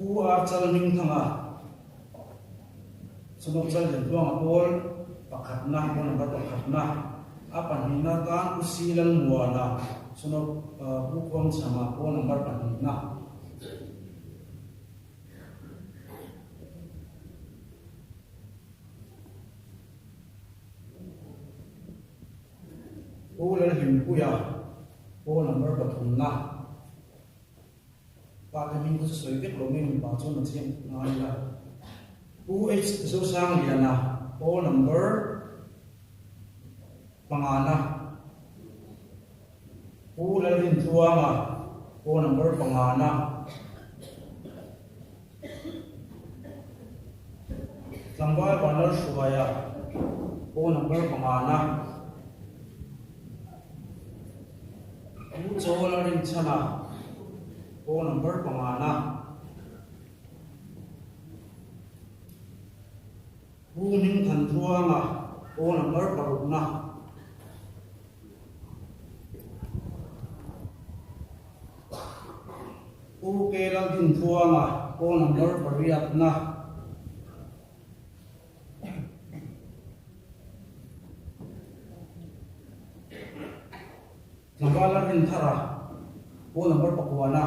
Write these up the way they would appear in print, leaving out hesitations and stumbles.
Pu Ar Chal Hmingthanga, Sumawk Chal Liantluanga pawl pakhatna, pawl number pakhatna, a pahnihna atan Pu Si Lalmuana, Sumawk Pu Khuangchhama pawl number pahnihna. Pu Lalhlimpuia pawl number pathumna. Pa te hming kha chu sawi vek lo mai mipa chuan a chiang ngai ila. Pu H Zosangliana pawl number pangana. Pu Lalrintluanga pawl number pangana. Tlangval Vanlalhruaia pawl number pangana. Pu Chawla Rinchhana pawl number pangana. Pu Hmingthantluanga pawl number parukna. Pu Ke Laldintluanga pawl number pariatna. Tlangval Lalrinthara pawl number pakuana.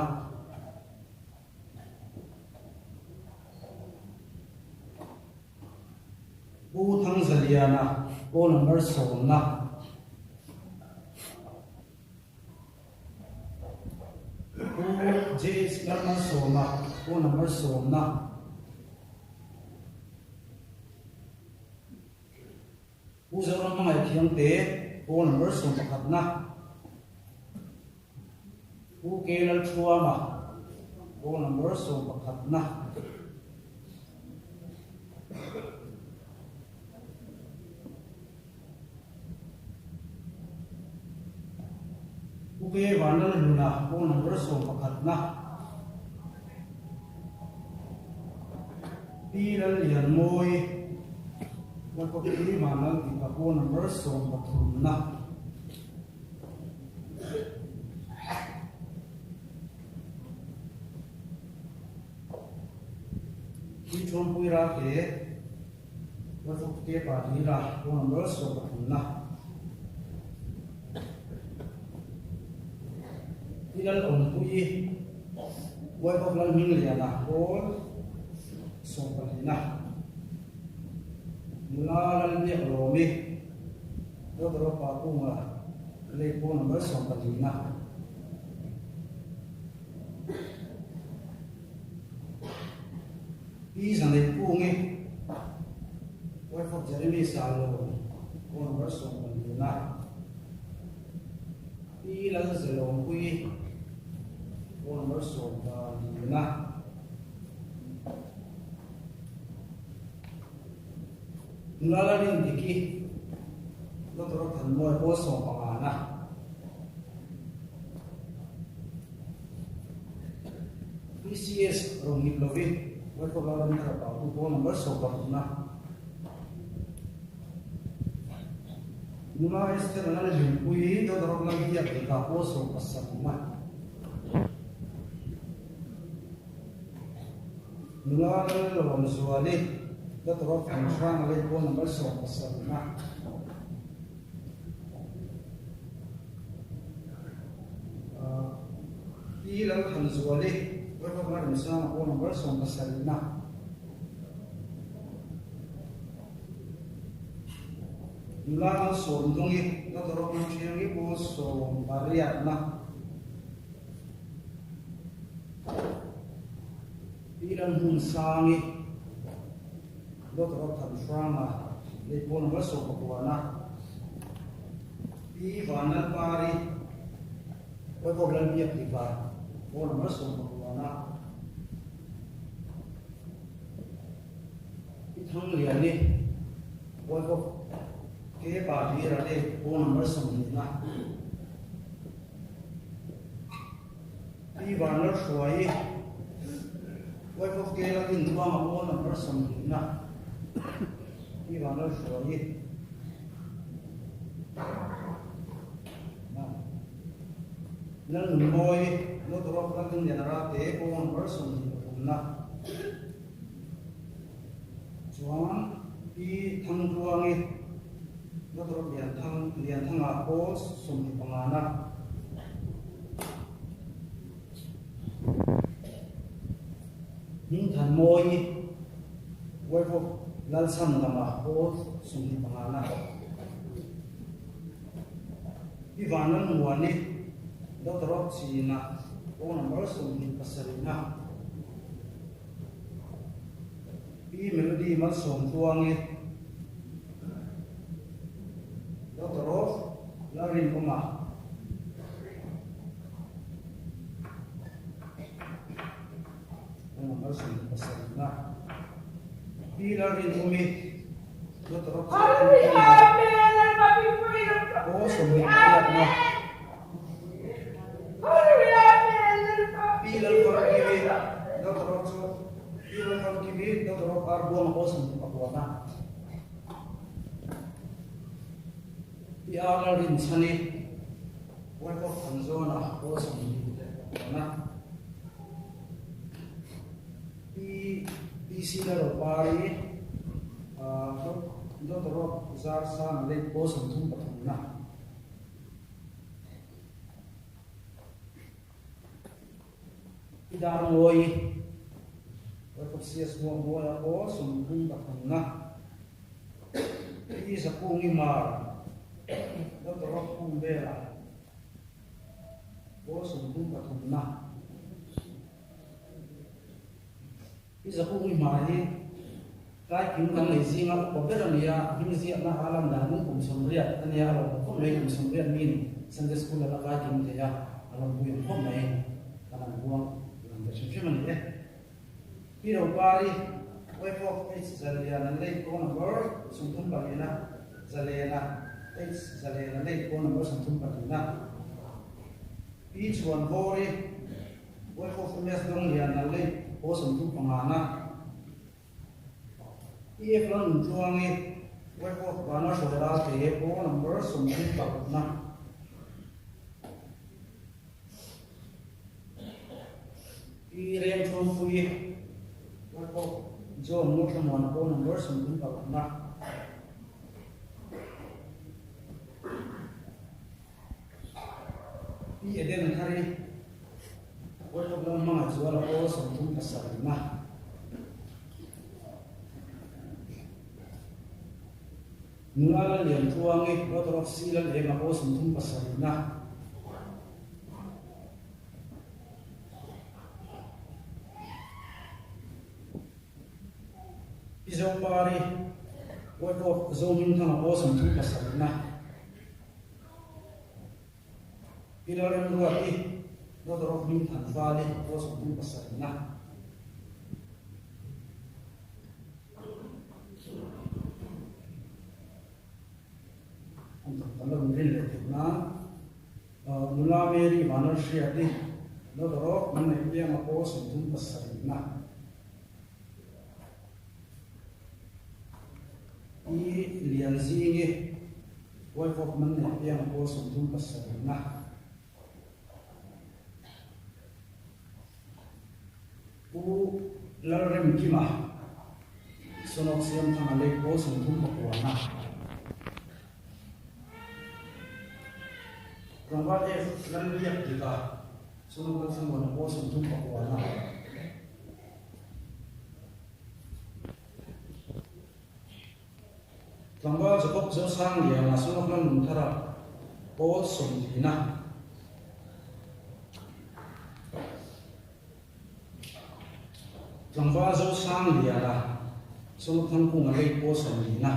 Pu Thangzaliana pawl number sawmna. Pu JH Lalmalsawma pawl number sawmna. Pu Zoram Hmangaih-Thiangte pawl number sawmpakhatna. Pu K Lalthuama pawl number sawmpakhatna. Pu K Vanlalhluna pawl number sawmpakhatna. Pi Lallianmawi Lalkawpi Vanlaltika pawl number sawmpathumna. Pi Thuampui Ralte Lalkawpi Pahlira pawl number sawmpathumna. Pi Lalawmpuii Uaihawk Lalhmingliana pawl sawmpahlina. Nula Lalbiaklawmi Doctor Pakunga lei pawl number sawmpahlina. Pi Zaneihkungi Uaihawk Jeremy Salo pawl number sawmpahlina. Pi Lalzelawmpuii pawl number sawmpalina. Nula Lalrindiki Doctor Thanmawia pawl sawmpangana. PCS Ronghit Lovi Workshop Lalramthara Pautu pawl number sawmparukna. Nula Esther Lalhlimpuii Doctor Lalbiakdika pawl sawmpasarihna. Nula Lalawmzuali Doctor Thanhranga leh pawl number sawmpasarihna. Pi Lalthanzuali Doctor Lalremsanga pawl number sawmpasarihna. Nula Malsawmdungi Doctor Ramthiangi pawl sawmpariatna. Pi Lalhmunsangi, Doctor Thanhranga leh pawl number sawmpakuana, Pi Vanlalpari, Vaivawk Lalbiakdika pawl number sawmpakuana, Pi Thangliani, Vaivawk Ke Pahlira leh pawl number sawmhnihna. Pi Vanlalhruaii, Wife of Kela Dintluanga pawl number sawmhnihna, Pi Vanlalhruaii, Lalnunmawii, Daughter of Lalhmingliana Rate pawl number 23na. Thangtluangi, Doctor of Lianthang, Lianthanga pawl 25 na. Hmingthanmawii, Wife of Lalchhandama pawl 25 na. Pi Vanlalmuani, Doctor of China pawl number 27 na. Pi Melody Malsawmtluangi, Doctor of Lalrinawma. Pawl number 27 na. Pi Lalrinawmi, Doctor of Pawl 28 na. Pi Lalfamkimi, Doctor of chu Pi Lalfamkimi, Doctor of Arbuang pawl 34 na. Pi R Lalrinchhani, Wife of Thanzawna pawl 24 na. Pi PC Lalropari, Doctor of Zarsana late pawl 33 na. I dar ngawi Work of CS Muang Muala pawl 33 na. Pi Zakungi Mar, Doctor of Khumvela pawl 33 na. Pi Zakungi Mar hi tlai kim kan nei zinga upa ber a ni a, hming ziahna a lan dan kum 80 a nia, a lo hmu khawp mai, kum 80 min Sunday School a la kai kim thei a, a lo pui ang khawp mai, kan an buang lang ve hrim hrim a ni e. Pi Ropari, Wife of H Zalian an late pawn number 34 na, Zalena, H Zalena late pawn number 34 na. Pi Chhuanvawri, Wife of MS Dawnglian an late pawl 35 na. EF Lalnuntluangi, Wife of Vana Hruairalte pawl number 36 na. Pi Remthawmpuii, Wife of John Ngurthlamuana pawl number 36 na. Pi Eden Thari, Wife of Lalhmanga Zuala pawl 37 na. Nula Lalliantluangi, Daughter of C Lalema pawl 37 na. Pi Zopari, Wife of Zohmingthanga pawl 37 na. Pi Lalremruati, Daughter of Hmingthanvali pawl 37 na. An thawk kan la rawn rin leh theih nan Nula Mary Vanlalhriati, Daughter of Manneihpianga pawl 37 na. Pi Lianzingi, Wife of Manneihpianga pawl 37 na. Pu Lalremkima, Son of Siamthanga late pawl 39 na. Tlangval F Lalbiakdika, Son of Lalthlamuana pawl 39 na. Tlangval Jacob Zosangliana, Son of Lalnunthara pawl 40 na. Tlangval Zosangliana, Son of Thangkunga late pawl 40 na.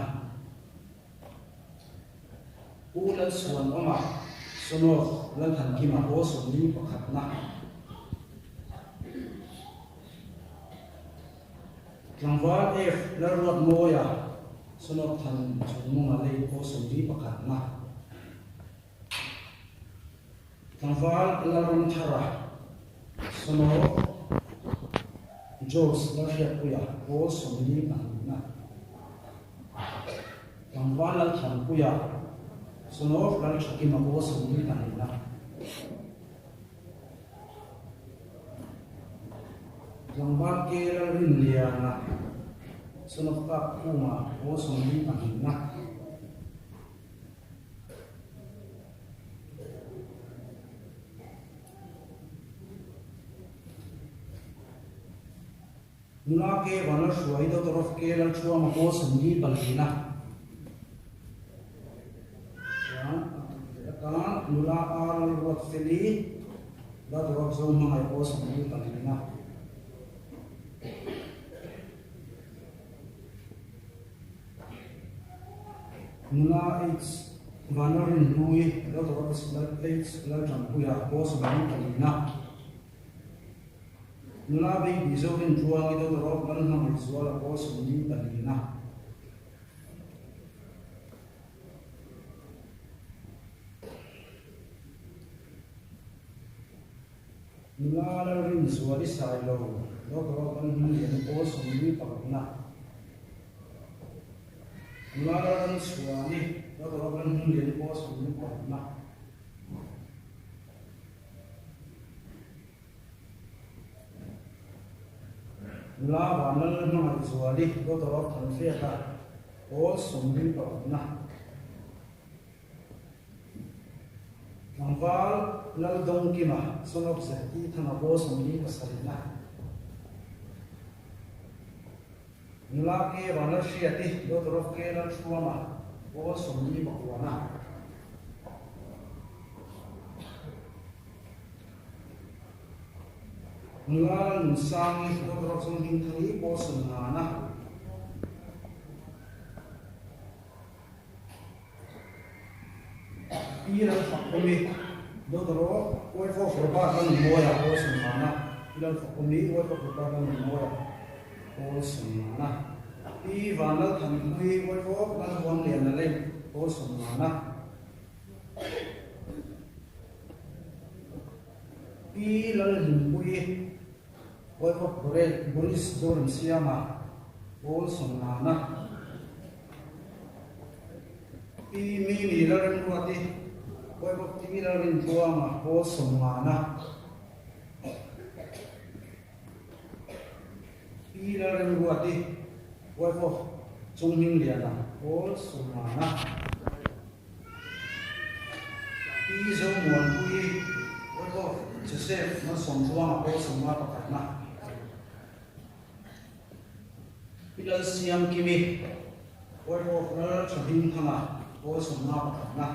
Pu Lalchhuanawma, Son of Lalthankima pawl 41 na. Tlangval F Lalruatmawia, Son of Than Chungmunga late pawl 41 na. Tlangval Lalramthara, Son of George Lalhriatpuia pawl 42 na. Tlangval Lalthanpuia, Son of Lalthakima pawl 42 na. Tlangval K Lalrinliana, Son of Kap Khuma pawl 42 na. Nula K Vanlalhruai Daughter of K Lalthuama pawl 44 na. Chuan a tawp leh atan nula R Lalruatfeli Daughter of Zohmangaih pawl 44 na. Nula H. Vanlalrinhlui, Laltawrapis H. Lalṭanpuia, Paul 44 na. Nula Baby Zorinṭuangi, Dawtawrawp Lalhmangaihzuala, Paul 44 na. Nula Lalrinzuali Sailo, Dawtawrawp Lalhmangliana, Paul 46 na. Nula Lalramchhuani, Dawtawrawp Lalhmangliana, Paul 46 na. Nula Vanlalhmangaihzuali, Dawtawrawp Thanhriata, Paul 46 na. Tlangval Laldawngkima, son of Zeti Thanga Pawl 47 na. Nula K Vanlalhriati, daughter of K Lalhruama, Pawl 49 na. Nula Lalnunsangi, daughter of Zohmingthangi, Pawl 50 na. Pi Lalfakawmi, Daughter of Wife of Robert Lalnunmawia, Paul Sawmana, Pi Lalfakawmi, Wife of Robert Lalnunmawia, Paul Sawmana, Pi Vanlalthanpuii, Wife of Lalhuamliana Leng, Paul Sawmana, Pi Lalhlimpuii, Wife of Boris Zoramsiama, Paul Sawmana. Pi Mimi Lalremruati, Wife of Timi Lalrintluanga, Paul 50 na. Pi Lalremruati, Wife of Chunghmingliana, Paul 50 na. Pi Zomuanpuii, Wife of Joseph Malsawmtluanga, Paul 51 na. Pi Lalsiamkimi, Wife of Lal Thahimthanga, Pawl 51 na.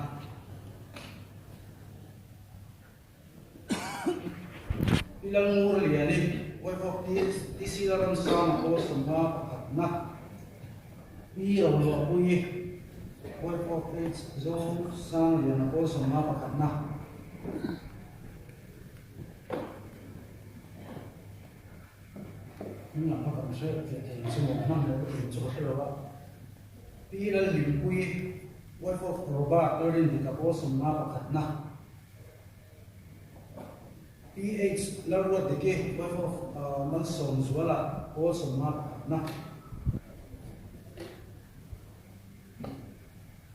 Pi Lalngurliani, Wife of TC Lalramsanga, Pawl 51 na. Pi Roluahpuii, Wife of H Zosangliana, Pawl 51 na. Hming lam kha kan hre leh thei ang chu maw hman loh ka tum chu ka hre lo a. Pi Lalhlimpuii, wife of Robert Lalrindika Pawl 51 na. Pi H Lalruatdiki, wife of Malsawmzuala Pawl 51 na.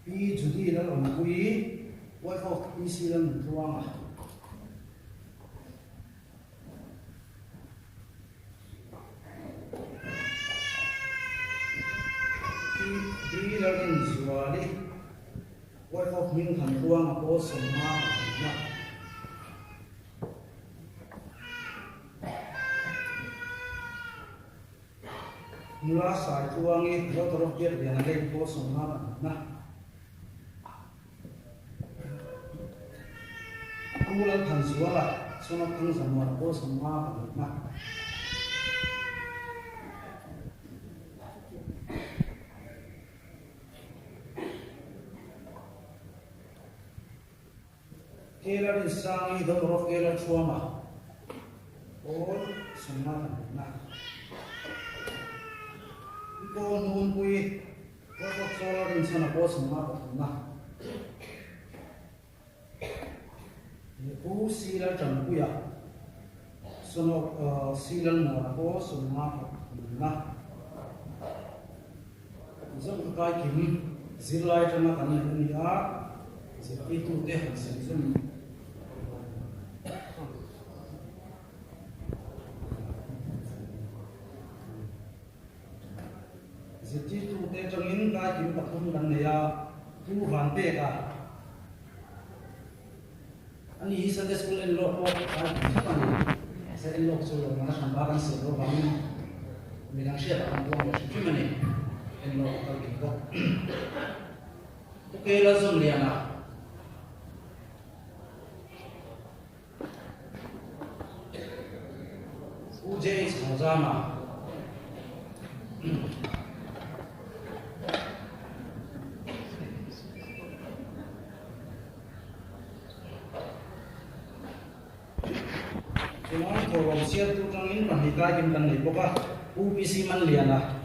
Pi Judy Lalawmpuii, wife of PC Lalnuntluanga. Pi Lalrinzuali, Wife of Hmingthanruanga Pawl 50 na. Nula Saitluangi, Daughter of Biakliana Lake Pawl 52 na. Pu Lalthanzuala, Son of Thangzamuana Pawl 52 na. Kela Rinsangi, Daughter of Kela Thuama, Pawl 52 na. Pi Pawl Hnunpuii, Wife of Solar Rinchhana Pawl 53 na. Pu C Lalṭanpuia, Son of C Lalmuana Pawl 53 na. Zam ka kai kim zirlai atanga kan neih a ni a, zirtirtute han sem zawm Zirtirtute atangin kaikim pathum kan nei a, Pu Vanpeka a ni hi Sunday School en lawk pawh kaikim thlap a ni. Mahse en lawk chu lawmman a hran bak an siam loh vangin midang hriatah kan buang ve hrim hrim a ni. En lawk a kal kim bawk. Pu Kelalzawmliana. Pu JH Hozama. Chuan thawhlawm sialtu tangin pahnih kaikim kan nei bawk a, Pu PC Manliana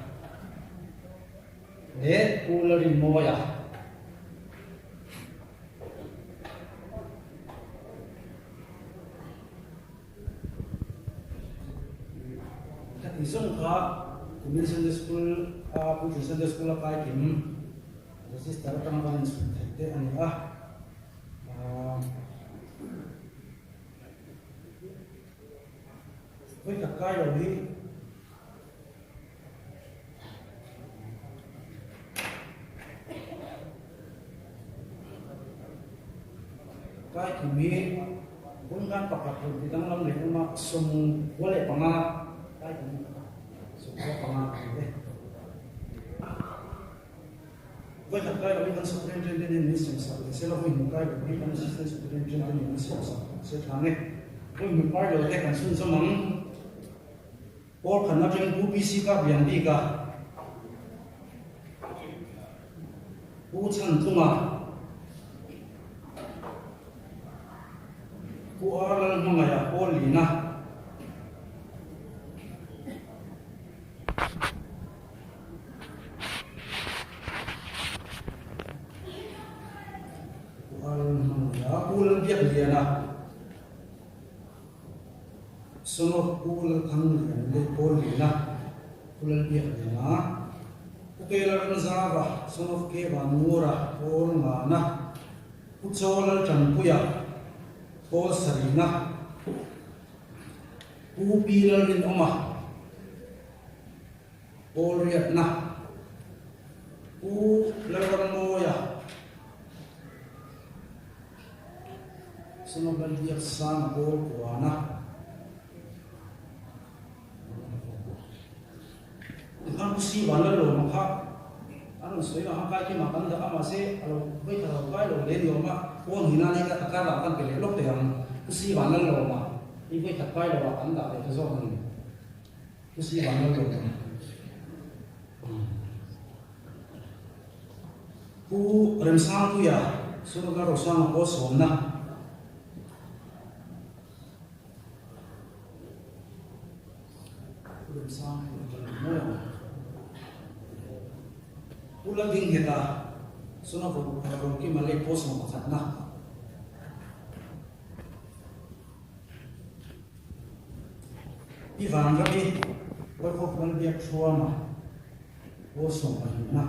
leh Pu Lalrinmawia. Khati zawng kha kumin Sunday School a Puitling Sunday School a kai kim register atanga kan inchhun theih te a ni a. Vawikhat kai lo hi Kai kum hi Bunghan pakhat rawn ti danglam leh awm a, 95 kai kum 95 a ni e. Vawikhat kai lo hi kan Superintendent in min siamsak leh se la, vawihnih kai lo hi kan Assistant Superintendent in min siamsak se tha nge. Vawihnih kai lo te kan chhunzawm ang. Pawl khan atangin Pu PC Kap Lian bik a, Pu Chhan Tlunga, Pu Ar Lal Hmangaih Pawl Lina, Pu Ar Lal Hmangaih Pu Lal Biak Liana, Sonok Pu Lalthang Lian leh Paul Liana, Pu Lalbiakliana, Pu Kela Ramzava, Sonok Ke Vanngura, Paul Ngana, Pu Chaw Laltanpuia, Paul Sarina, Pu Pi Lalrinawma, Paul Riatna, Pu Lalrammawia, Sonobal Biaksanga Pawl Kuana. Tikhan Pu Si Van Lalawma kha a rawn sawi lo a, kai kimah kan dah a, mahse a lo vei tha lo kai lo hle ni awm a, pawn hina ni ka kar ah kan pe leh lawk teh ang. Pu Si Van Lalawma hi vei khat kai lo ah kan dah leh ta zawk a ni. Pu Si Van Lalawma. Pu Remsangpuia, Surga Rosanga pawh sawmna. Pu Remsangpuia ka lo mawi ang. Pu Laldingheta, Sona Rokima leh pawh sawm pakhatna. I vanrami Work of Lalbiakchhuama Pawl sawmpahnihna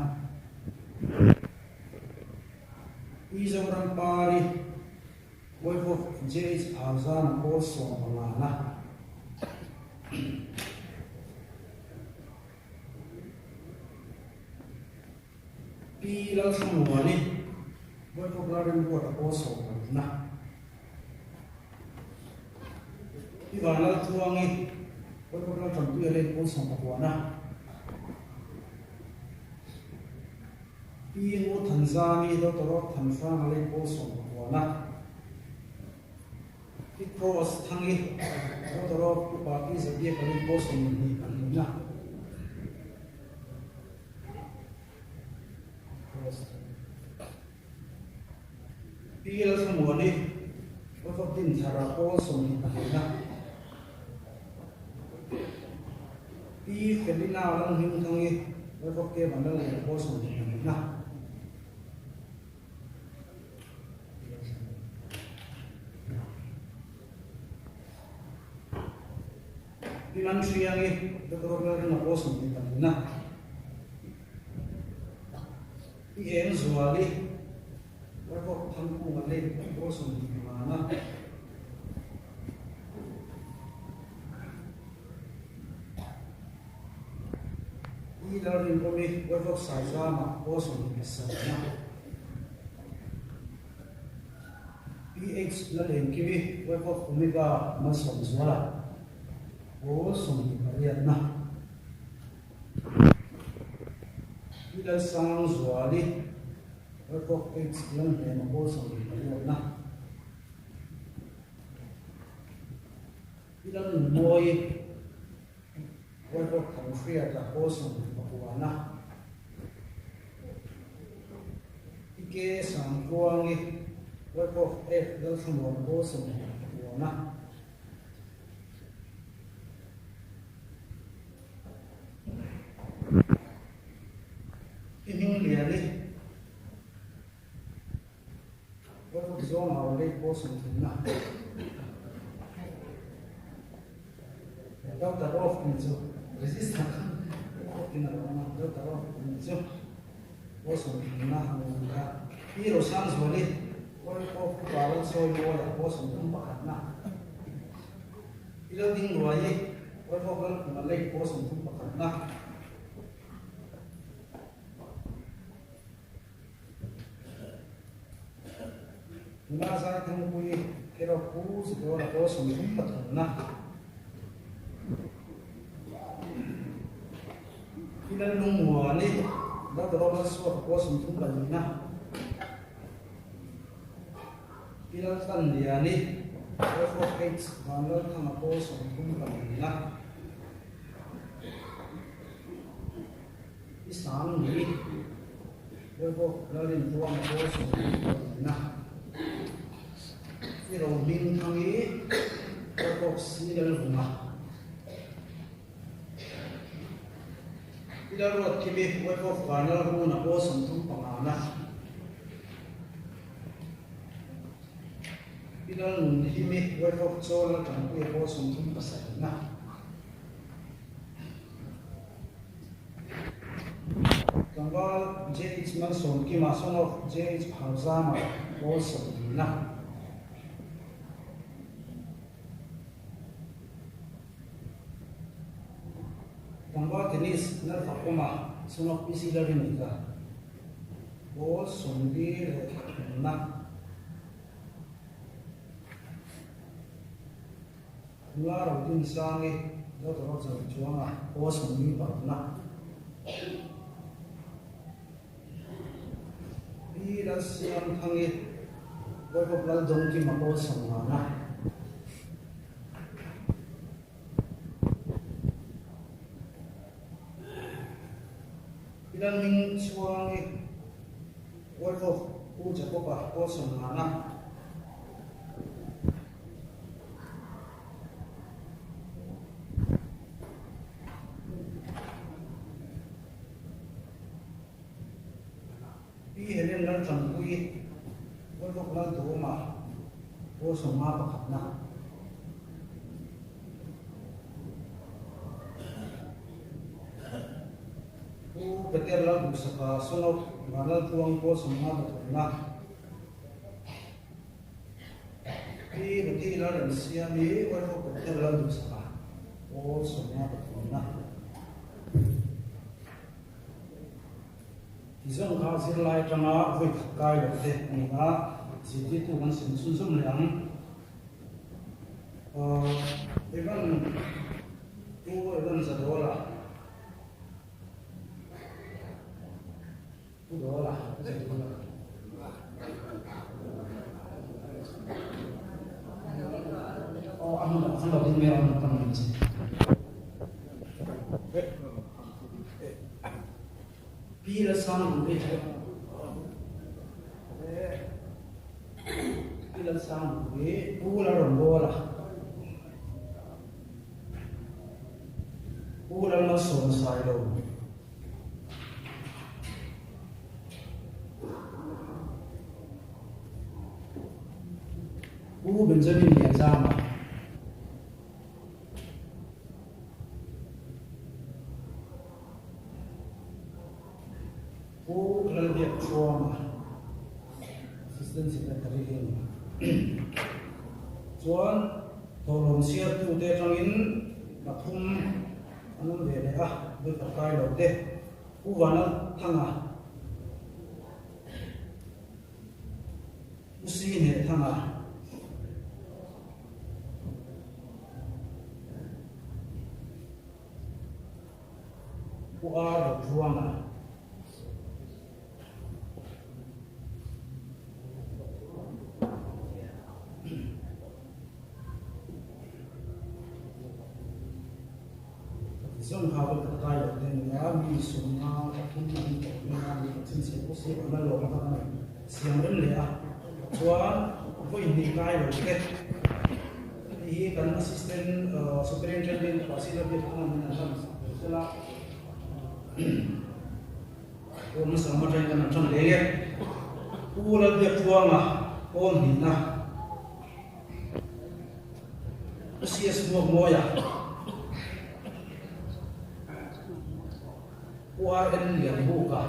Pi Zoram Pari Wife of JH Auzana Pawl sawmpangana Pi Lalthlamuani Wife of Lalremruata Pawl sawmpahnihna Pi Vanlaltluangi Wife of Laltanpuia leh Pawl sawmpakuana Pi Ngurthanzami Doctor of Thanhranga leh Pawl sawmpakuana Pi Cross Thangi Doctor of Upa Pi Zabiaka leh Pawl sawmpahnih pahnihna Cross Thangi Pi Lalthlamuani Wife of Dinthara Pawl 22na Pi Felina Lalhmingthangi Wife of K Vanlalliana Pawl 22na Pi Manhriangi Doctor of Lalringa Pawl 22na I eng zual i Record Thangkunga leh Pawl 25 na. I Lalrin. Lalrinawmi, Wife of Saizama, Pawl 27 na. PH Lalengkimi, Wife of Omega Malsawmzuala, Pawl 28 na. Pi Lalsangzuali, Wife of H Lalhnema, Pawl 28 na. Pi Lalnunmawii, Wife of Thanghriata, Pawl 29 na. Pi K Sangtluangi, Wife of F Lalthlamuana, Pawl 29 na. I hming lian i Wife of Zawng Au Lei Pawl 30 na. Doctor of ni chu register of tin a lo awm a, Doctor of ni chu Pawl 30 na an awm kha. Pi Rosangzuali Wife of Upa Lalsawimawia Pawl 31 na. I lo ding ruai i Wife of Lalkhuma Lei Pawl 31 na. Nula Zaithangpui erawh Pu Zidawla pawl 33 na. I Lallungmuani Laldarawm Lalsuaka pawl 34 na. Pi Laltlanliani Wife of H Vanlalthanga pawl 34 na. I sang ni Wife of Lalrinpuanga pawl 34 na. I Rohmingthangi Wife of C Lalvunga. I Lalruatkimi Wife of Vanlalruna pawl 35 na. I Lalnunhimi Wife of Chaw Laltanpuia pawl 37 na. Tlangval JH Malsawmkima, son of JH Phauzama, pawl 70 na. Tlangval Tennis Lalfakawma, son of PC Lalrinnika, pawl 43 na. Nula Rodinsangi, Doctor of Zalchuanga, pawl 46 na. Pi Lalsiamthangi, Wife of Laldawngkima, pawl 50 na. Pi Lalhmingchhuangi, Wife of Pu Jacob-a, pawl 50 na. Pi Helen Laltlanpuii, Wife of Lalduhawma, pawl 51 na. Pu Peter Lalduhsaka, son of Vanlaltluang, pawl 53 na. Pi Ruthi Lalremsiami, Wife of Peter Lalduhsaka, pawl 53 na. Ti zawng kha zirlai atanga vawi khat kai lo te a ni a, zirtirtu kan sem chhunzawm leh ang. Evan Pu Evan Zadawla, Pu Dawla, Pu Zadawla. Aw a hmun a lo ding mai a, a hmun tam mai che. Pi Lalsangluhi chu Pi Lalsangluhi Pu Lalrawnbawla Pu Lalmalsawmsailo Pu Benjamin Lianzama Pu Lalbiakchhuama, Assistant Secretary hi a ni. Chuan thawhlawm chhiartute atangin pathum an awm ve leh a, vawi khat kai lo te. Pu Vanlal Thanga, Pu Si Hneh Thanga, Pu Ar Rothuanga. Zon kha ka kai lo te nia mi sumna pathum an tawh hmel a mi chhinchhiah pawh si an la lawm a kan siam rem leh a chuan vawi hnih kai lo te hei hi kan assistant superintendent Pasila Biakthanga min an hlan sak ve zel a. Pawl hmasa lam atangin kan han tan leng e. Pu Lalbiaktluanga pawl hnihna Pu CS Hmuakmawia Pu RN Lianbuka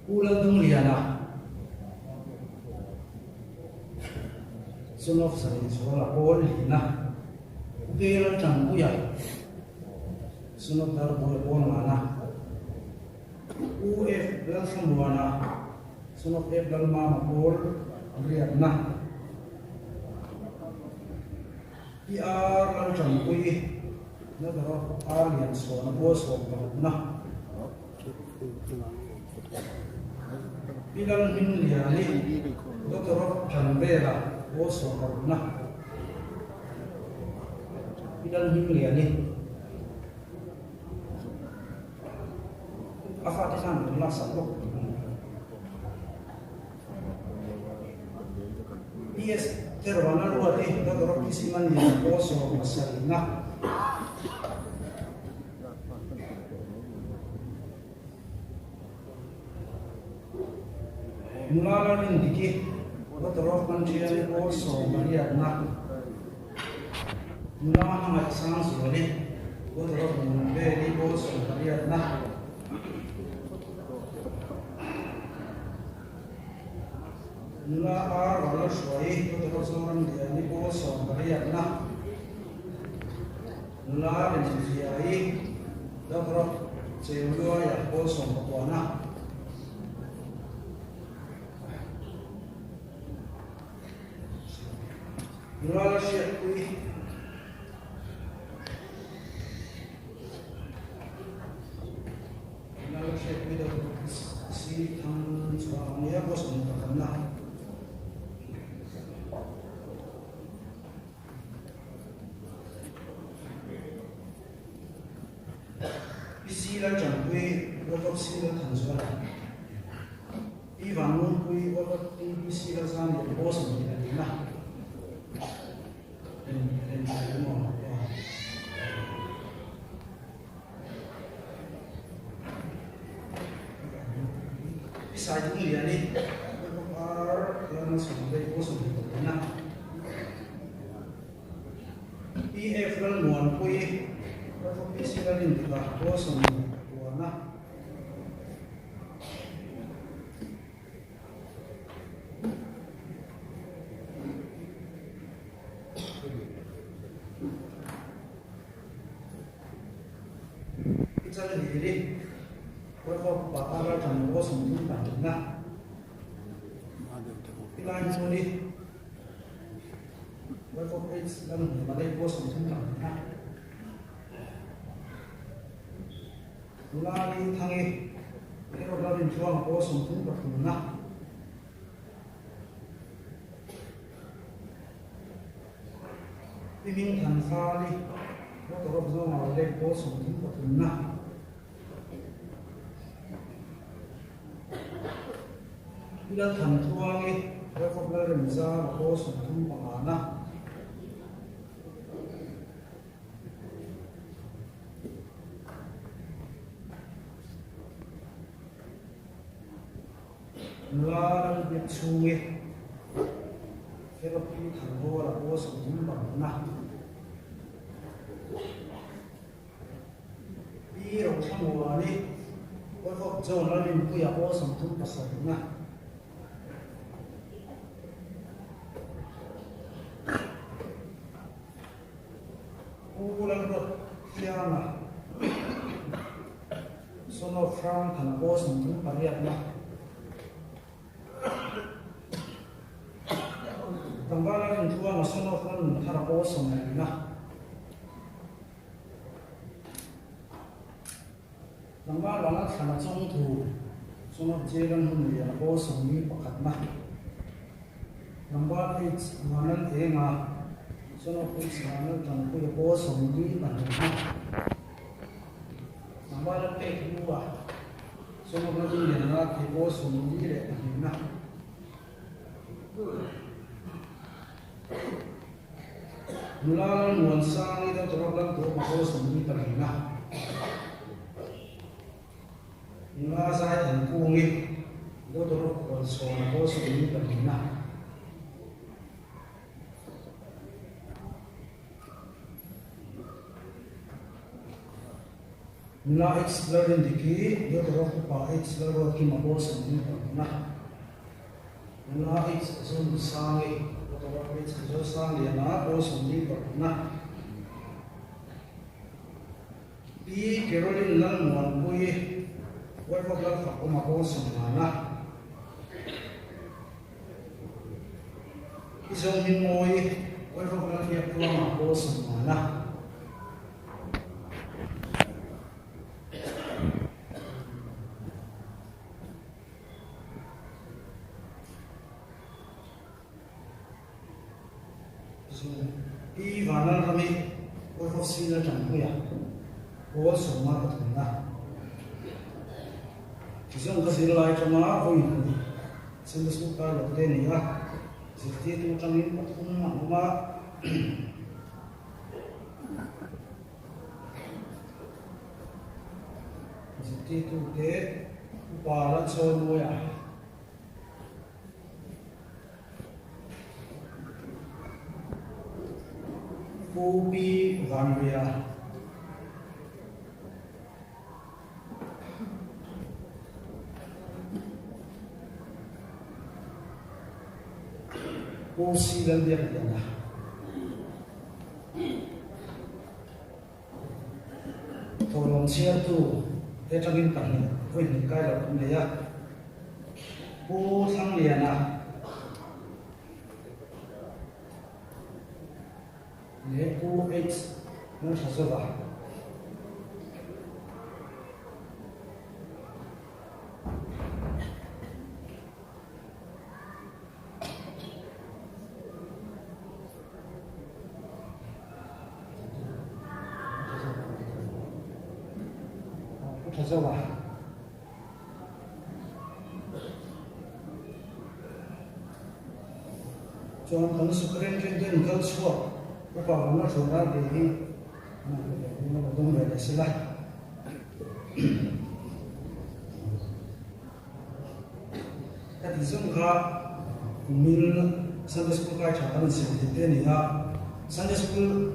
Pu Laldungliana, Son of Zarinzuala Pawl Lina, Pu Keral Tanpuia, Son of Darbuai Pawl Ngana, Pu F Lalthlamuana, Son of F Lalmama Pawl Riatna. Pi Ar Laltanpuii, Mother of Ar Liansawna Bualsawm parukna, Pi Lalhmingliani, Daughter of Thanvela Bualsawm parukna, Pi Lalhmingliani, a fate khan an laksak bawk. PS Terwana ruat hi Doctor of PC Manlian pawl 70na. Nula Lalrindiki Doctor of Mantrian pawl 18na. Nula Hmangaih Sangzuali Doctor of Nunveli pawl 18na. Nula ar ral hruai Doctor Zoramliani pawl 18na Nula Remziai Doctor Cheuluaia pawl 19na Nula Lalhriatpui Pi Saidungliani, Lalhawkar Lalmalsawmvei Pawl 25 na. Pi F Lalmuanpuii, Lalhawk PC Lalindika Pawl 29 na. I chal hlir i Workshop pa a ral tang aw 32 na. I lai hmun i Workshop H lam hmun Malay aw 32 na. Nula Li Thangi erawh la Rintluang aw 33 na. I hming than fal i motor of zawng ah lek pawl 33 na. I lal than tluang i Wife of Lalremzara pawl 35 na. Nula Lalbiak chhungi Therapy Thanhawla pawl 34 na. Pi Rothlamuani Workshop John Lalrinpuia pawl 37 na. Pu Lalruathianga, Son of Hrangthana pawl 38 na. Tlangval a rintluanga Son of Lalnunthara pawl 40 na. Tlangval langa thlana chawngthu Son of Jeran hun lian a pawl 41 na. Tlangval H Vanlal Enga, Son of H Vanlal Tanpuia pawl 42 na. Tlangval a pek hnua Son of Lalliana thei pawl 42 na. Nula Lalmuansangi Doctor of Laltuama pawl 24 na. Nula Zaithankungi Doctor of Khualchhawna pawl 24 na. Nula H Lalrindiki, Doctor of Upa H Lalruatkima pawl 24 na. Nula H Zonunsangi, Doctor of H Zosangliana pawl 44 na. Pi Caroline Lalmuanpuii, Wife of Lalfakawma pawl 50 na. Pi Zohmingmawii, Wife of Lalbiaktluanga pawl 50 na. Pi Vanlalrami, Wife of Senior Tanpuia, pawl 53 na. Tizawng ka zirlai atanga vawi hnih Sunday School kai lo te ni a, zirtirtu atangin pathum an awm a. Zirtirtu te upa Lalchawimawia. Pu Pi Vanria. Pu C Lalbiakliana. Thawhlawm chhiartu te atangin pahnih vawi hnih kai loh an nei a. Pu Thlangliana leh Pu H Lalthazova. Pu Thazova. Chuan kan superintendent kal chhuak upa awmna thu ral ve hi an han pe ve dawn a, lo dawng ve leh sela. Ka ti zawng kha kumin Sunday School kai tha kan insiam thei te a ni a, Sunday School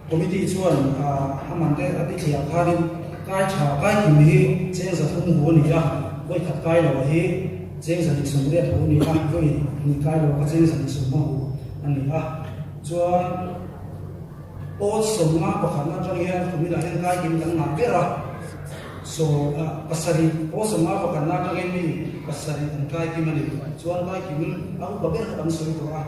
Committee chuan a man te a ti thliah khanin kai tha kai kim hi cheng 300 hu a ni a, vawi khat kai lo hi cheng 180 hu a ni a, vawi hnih kai lo kha cheng 120 hu a ni a, chuan pawl sawmnga pakhatna atang hian kuminah hian kai kim kan ngah ber a. Saw pasarih pawl sawmnga pakhatna atangin mi pasarih an kai kim a ni. Chuan kai kim a upa ber kha kan sawi tawh a,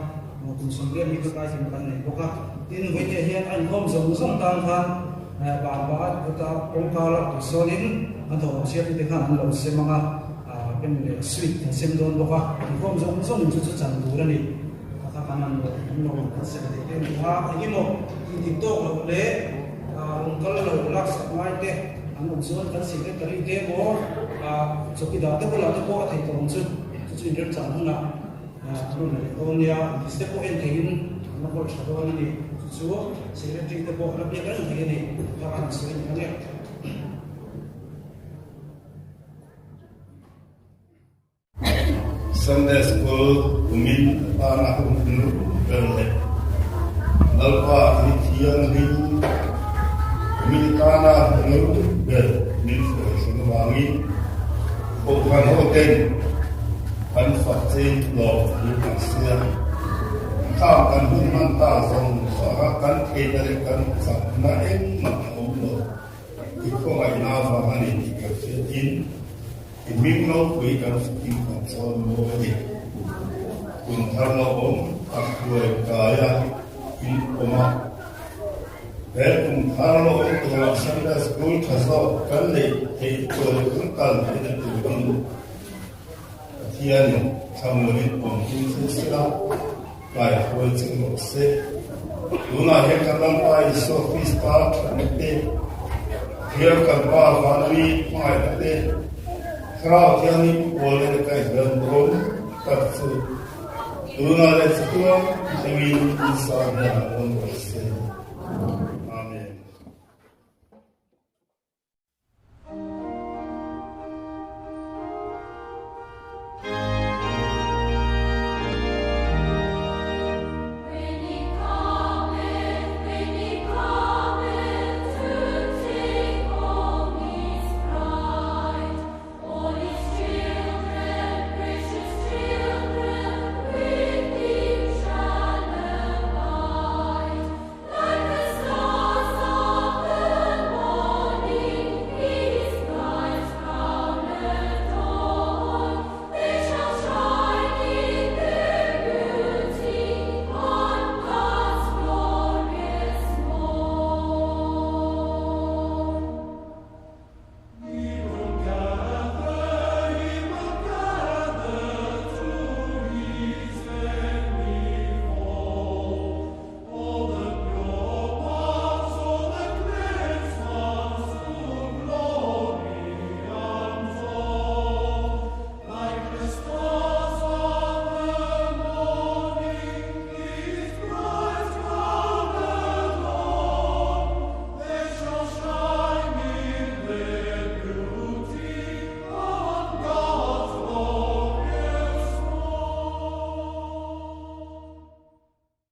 kum 80 mi kha kai kim kan nei bawk a. Tin, vawitea hian a inkhawm zawng zawng tan khan ban ba ta kawngka lak tur sawnin an thawhawm chhiartute khan an lo sem ang a, pen leh sweet an sem dawn bawk a. Inkhawm zawng zawngin chu chu chan tur a ni. Kha kha kan an lo an lo kan sem thei te a ni a. Engemaw tih tawk loh leh rawn kal lo laksak ngai te an awm chuan kan secretary te emaw chawkidar te bulah te pawh a thei tawh ang chu. Chu chu inremchang hunah an rawn la leh dawn nia. List te pawh en theiin an la hawl tha dawn a ni. Chu chu secretary te pawh a la biak reng thei a ni. Kha khan an sawi a ni ang e. Sunday School kumin atana hun hnu ber leh Lalpa hi thianghlim kumin atana hnu ber min hruaichhun avangin Kohhran hoten kan fak che lawm thu kan sia. Khang kan hun hman ta zawng zawng a kan theih. theihna leh kan chakna engmah a awm lo. I khawngaihna avang a ni tih kan hriatin i hming ropui kan fakin kan chawn mawi a ni. Kum thar lo awm tak hruai kaia in awm a. He kum thar lo awm turah Sunday School tha zawk kan neih theih tur leh kan kal theihna turin Pathianin thlamuanin awm tum che sela kaihruai che rawh se. Tunah hian kan Lalpa Isua Krista thatna te, Thiam kan Pa Vanmi hmangaihna te, Thlarau Thianghlim pawl leh kaihhruai dawn tak chu tunah leh chatuan thlengin Isua hnenah awm rawh se.